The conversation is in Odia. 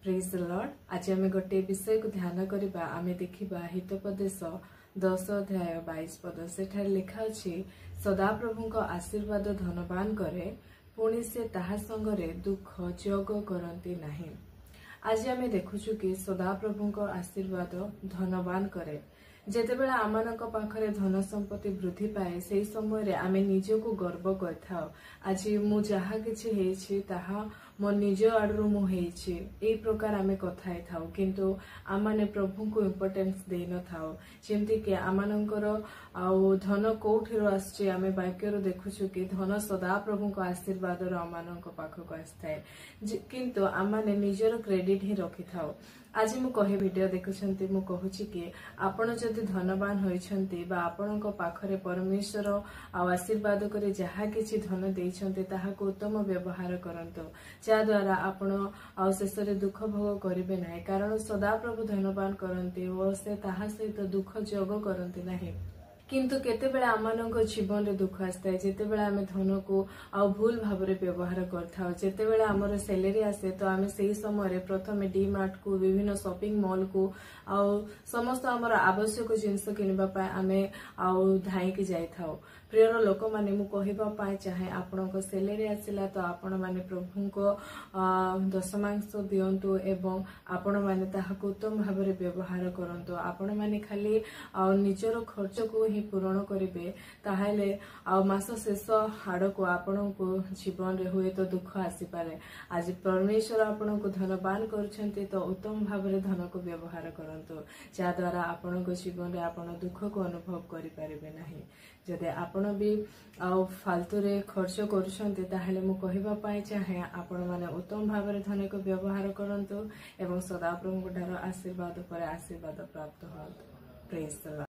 Praise the Lord. ଆଜି ଆମେ ଗୋଟିଏ ବିଷୟକୁ ଧ୍ୟାନ କରିବା। ଆମେ ଦେଖିବା ହିତୋପଦେଶ 10 ଅଧ୍ୟାୟ 22 ପଦ। ସେଠାରେ ଲେଖା ଅଛି, ସଦାପ୍ରଭୁଙ୍କ ଆଶୀର୍ବାଦ ଧନବାନ କରେ, ପୁଣି ସେ ତାହା ସଙ୍ଗରେ ଦୁଃଖ ଯୋଗ କରନ୍ତି ନାହିଁ। ଆଜି ଆମେ ଦେଖୁଛୁ କି ସଦାପ୍ରଭୁଙ୍କ ଆଶୀର୍ବାଦ ଧନବାନ କରେ। ଯେତେବେଳେ ଆମମାନଙ୍କ ପାଖରେ ଧନ ସମ୍ପତ୍ତି ବୃଦ୍ଧି ପାଏ, ସେହି ସମୟରେ ଆମେ ନିଜକୁ ଗର୍ବ କରିଥାଉ। ଆଜି ମୁଁ ଯାହା କିଛି ହେଇଛି, ତାହା ମୋ ନିଜ ଆଡ଼ରୁ ମୁଁ ହେଇଛି, ଏଇ ପ୍ରକାର ଆମେ କଥା ହେଇଥାଉ। କିନ୍ତୁ ଆମମାନେ ପ୍ରଭୁଙ୍କୁ ଇମ୍ପୋର୍ଟାନ୍ସ ଦେଇନଥାଉ। ଯେମିତିକି ଆମମାନଙ୍କର ଆଉ ଧନ କୋଉଠିରୁ ଆସୁଛି? ଆମେ ବାକ୍ୟରୁ ଦେଖୁଛୁ କି ଧନ ସଦାପ୍ରଭୁଙ୍କ ଆଶୀର୍ବାଦରୁ ଆମମାନଙ୍କ ପାଖକୁ ଆସିଥାଏ, କିନ୍ତୁ ଆମମାନେ ନିଜର କ୍ରେଡିଟ୍ ହିଁ ରଖିଥାଉ। ଆଜି ମୁଁ କହି ଭିଡିଓ ଦେଖୁଛନ୍ତି, ମୁଁ କହୁଛି କି ଆପଣ ଯଦି ଧନବାନ ହୋଇଛନ୍ତି ବା ଆପଣଙ୍କ ପାଖରେ ପରମେଶ୍ୱର ଆଉ ଆଶୀର୍ବାଦ କରି ଯାହା କିଛି ଧନ ଦେଇଛନ୍ତି, ତାହାକୁ ଉତ୍ତମ ବ୍ୟବହାର କରନ୍ତୁ, ଯାହାଦ୍ୱାରା ଆପଣ ଆଉ ଶେଷରେ ଦୁଃଖ ଭୋଗ କରିବେ ନାହିଁ। କାରଣ ସଦାପ୍ରଭୁ ଧନବାନ କରନ୍ତି ଓ ସେ ତାହା ସହିତ ଦୁଃଖ ଯୋଗ କରନ୍ତି ନାହିଁ। କିନ୍ତୁ କେତେବେଳେ ଆମମାନଙ୍କ ଜୀବନରେ ଦୁଃଖ ଆସିଥାଏ? ଯେତେବେଳେ ଆମେ ଧନକୁ ଆଉ ଭୁଲ ଭାବରେ ବ୍ୟବହାର କରିଥାଉ। ଯେତେବେଳେ ଆମର ସାଲେରୀ ଆସେ, ତ ଆମେ ସେହି ସମୟରେ ପ୍ରଥମେ ଡି ମାର୍ଟକୁ, ବିଭିନ୍ନ ସପିଂ ମଲକୁ ଆଉ ସମସ୍ତ ଆମର ଆବଶ୍ୟକ ଜିନିଷ କିଣିବା ପାଇଁ ଆମେ ଆଉ ଧାଇଁକି ଯାଇଥାଉ। ପ୍ରିୟର ଲୋକମାନେ, ମୁଁ କହିବା ପାଇଁ ଚାହେଁ, ଆପଣଙ୍କ ସାଲେରୀ ଆସିଲା ତ ଆପଣମାନେ ପ୍ରଭୁଙ୍କ ଦଶମାଂଶ ଦିଅନ୍ତୁ ଏବଂ ଆପଣମାନେ ତାହାକୁ ଉତ୍ତମ ଭାବରେ ବ୍ୟବହାର କରନ୍ତୁ। ଆପଣମାନେ ଖାଲି ଆଉ ନିଜର ଖର୍ଚ୍ଚକୁ ହିଁ ପୂରଣ କରିବେ, ତାହେଲେ ଆଉ ମାସ ଶେଷ ଆଡ଼କୁ ଆପଣଙ୍କୁ ଜୀବନରେ ହୁଏତ ଦୁଃଖ ଆସିପାରେ। ଆଜି ପରମେଶ୍ୱର ଆପଣଙ୍କୁ ଧନବାନ କରୁଛନ୍ତି, ତ ଉତ୍ତମ ଭାବରେ ଧନକୁ ବ୍ୟବହାର କରନ୍ତୁ, ଯାହାଦ୍ୱାରା ଆପଣଙ୍କ ଜୀବନରେ ଆପଣ ଦୁଃଖକୁ ଅନୁଭବ କରିପାରିବେ ନାହିଁ। ଯଦି ଆପଣ ବି ଆଉ ଫାଲତୁରେ ଖର୍ଚ୍ଚ କରୁଛନ୍ତି, ତାହେଲେ ମୁଁ କହିବା ପାଇଁ ଚାହେଁ, ଆପଣମାନେ ଉତ୍ତମ ଭାବରେ ଧନକୁ ବ୍ୟବହାର କରନ୍ତୁ ଏବଂ ସଦାପ୍ରଭୁଙ୍କ ଠାରୁ ଆଶୀର୍ବାଦ ପରେ ଆଶୀର୍ବାଦ ପ୍ରାପ୍ତ ହୁଅନ୍ତୁ। Praise the Lord.